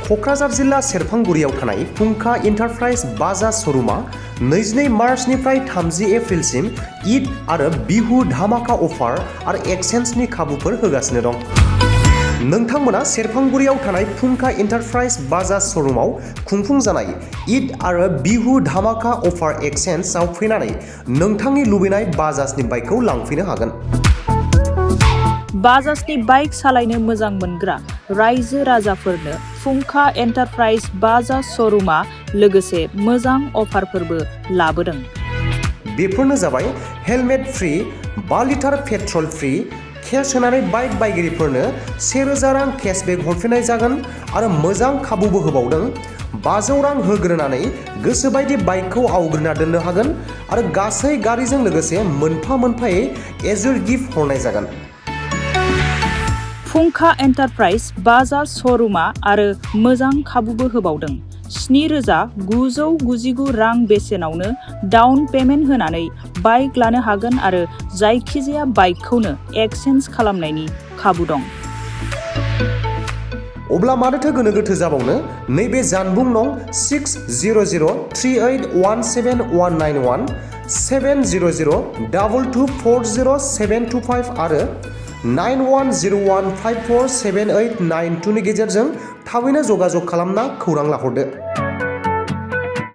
क'क्राझार जिल्ला सेरफांगुरियाव थानाय फुंखा एन्टारप्राइज बाजाज श'रुमा 22 मार्चनिफ्राय 30 एप्रिलसिम ईद आरो बिहु धामाका अफार आरो एक्सचेन्जनि खाबुफोर होगासिनो दं। नोंथांमोना सेरफांगुरियाव थानाय फुंखा एन्टारप्राइज बाजाज श'रुमाव खुंफुंजानाय ईद आरो बिहु धामाका अफार एक्सचेन्जआव फैनानै नोंथांनि लुबैनाय बाजाजनि बाइकखौ लांफैनो हागोन। बाजाजनि बाइक सालायनो मोजां मोनग्रा रायजो राजाफोरनो फुंखा एन्टारप्राइज बाजाज श'रुमा लोगोसे मोजां अफारफोरबो लाबोदों। बेफोरनो जाबाय helmet free, 5 litre petrol free, cash होनानै बाइक बायगिरिफोरनो 1000 रां केशबेक हरफिननाय जागोन आरो मोजां खाबुबो होबावदों। 500 रां होग्रोनानै गोसोबायदि बाइकखौ आवग्रिना दोननो हागोन आरो गासै गारिजों लोगोसे मोनफा-मोनफायै एजुर गिफ्ट हरनाय जागोन। फुंखा एन्टारप्राइज बाजाज श'रुमा आरो मोजां खाबुबो होबावदों। 7,999 रां बेसेनावनो डाउन पेमेन्ट होनानै बाइक लानो हागोन आरो जायखिजाया बाइकखौनो एक्सचेन्ज खालामनायनि खाबु दं। अब्ला मानोथो गोनो गोथो जाबावनो, नैबे जानबुं नं 6003817191 70022400725 आरो 9101547892 नि गेजेरजों थाबैनो जगाजग खालामना खौरां लाहरदो।